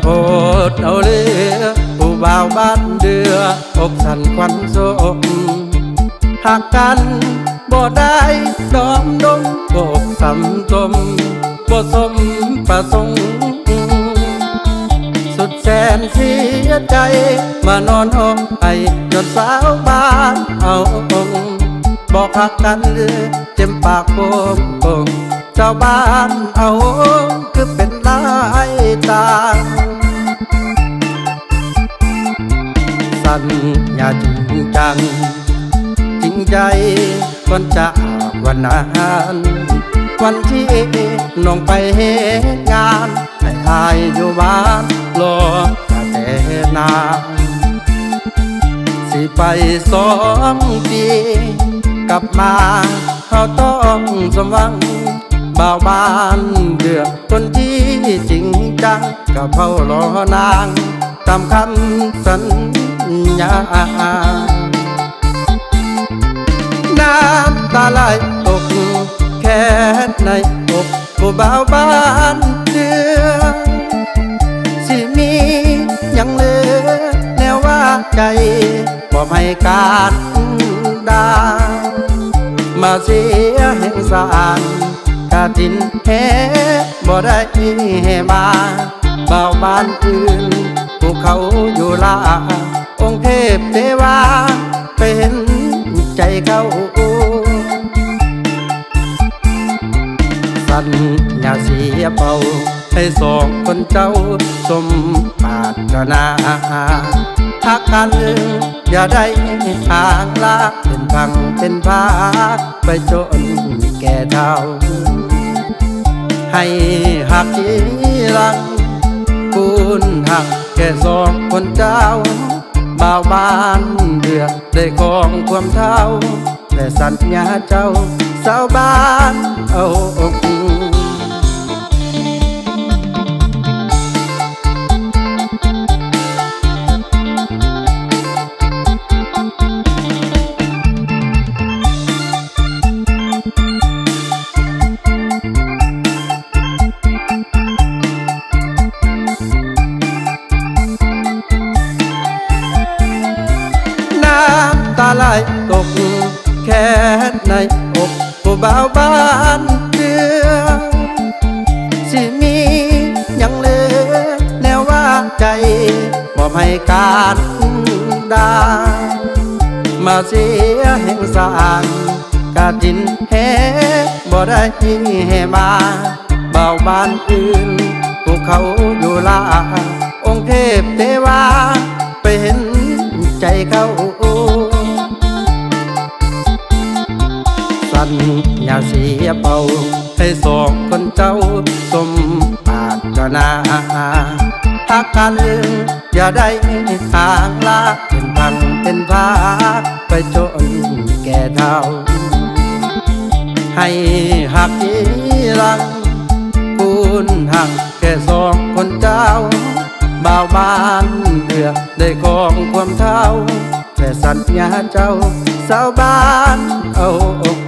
ໂພດເອົາເລີ ຜູ້ບ່າວບ້ານເດືອ ອົກສັ່ນຂວັນສົມ ຮັກກັນບໍ່ໄດ້ດອມດົມ ອົກຊ້ຳຕົມ ບໍ່ສົມປະສົງ ສຸດແສນເສຍໃຈ ມານອນຮ້ອງໄຫ້ ຍ້ອນສາວບ້ານເອົາອົງ ບໍ່ຮັກກັນເລີຍ ເຈັບປາກໂປ່ງໂປ່ງ ຊາວບ້ານເອົາ ຄືເປັນຫຼາຍຕາ ສັນຍາຈິງຈັງ ຈິງໃຈ ກ່ອນຈາກວັນນັ້ນ ວັນທີ່ນ້ອງໄປເຮັດງານ ໃຫ້ອ້າຍຢູ່ບ້ານ ລໍຖ້າແຕ່ນານ ຊິໄປສອງປີ ກັບມາເຮົາຕ້ອງສົມຫວັງ ບ່າວບ້ານເດືອ ຄົນທີ່ຈິງຈັງ ກໍເຝົ້າລໍນາງ ຕາມຄຳສັນຍາ ນ້ຳຕາໄຫຼຕົກແຄດໃນອົກ ຜູ້ບ່າວບ້ານເດືອ ຊິມີຫຍັງເຫຼືອແນວວ່າໃຈ ບໍ່ໃຫ້ການດາ ມາເສຍແຮງສານ ກະຕິນແຮງບໍ່ໄດ້ແຫ່ມາ ບ່າວບ້ານອື່ນ ຜູ້ເຂົາຢູ່ລາ ອົງເທບເທວາ ໄປເຫັນໃຈເຂົາ ສັນຍາເສຍເປົ່າ ໃຫ້ສອງຄົນເຈົ້າ ສົມປາດຖະໜາ ຮັກກັນ ຢ່າໄດ້ຫ່າງລາ ເປັນພັງເປັນພາ ໄປຈົນແກ່ເຖົ້າ ໃຫ້ຮັກທີຫຼັງ ຄູນຮັກແກ່ສອງຄົນເຈົ້າ ບ່າວບ້ານເດືອ ໄດ້ຄອງຄວາມເຖົ້າ ແລະສັນຍາເຈົ້າ ຊາວບ້ານເອົາອົກ ນ້ຳຕາໄຫຼຕົກແຄດໃນອົກ ຜູ້ບ່າວບ້ານເດືອ ຊິມີຫຍັງເຫຼືອແນວວ່າໃຈ ມອບໃຫ້ການດາ ມາເສຍແຮງສານ ກະຕິນແຮງບໍ່ໄດ້ແຫ່ມາ ບ່າວບ້ານອື່ນ ຜູ້ເຂົາຢູ່ລາ ອົງເທບເທວາ ໄປເຫັນໃຈເຂົາ ສັນຍາເສຍເປົ່າ ໃຫ້ສອງຄົນເຈົ້າ ສົມປາດຖະໜາ ຮັກກັນ ຢ່າໄດ້ຫ່າງລາ ເປັນພັງເປັນພາ ໄປຈົນແກ່ເຖົ້າ ໃຫ້ຮັກທີຫຼັງ ຄູນຮັກແກ່ສອງຄົນເຈົ້າ ບ່າວບ້ານເດືອ ໄດ້ຄອງຄວາມເຖົ້າ ແລະສັນຍາເຈົ້າ ຊາວບ້ານເອົາອົກ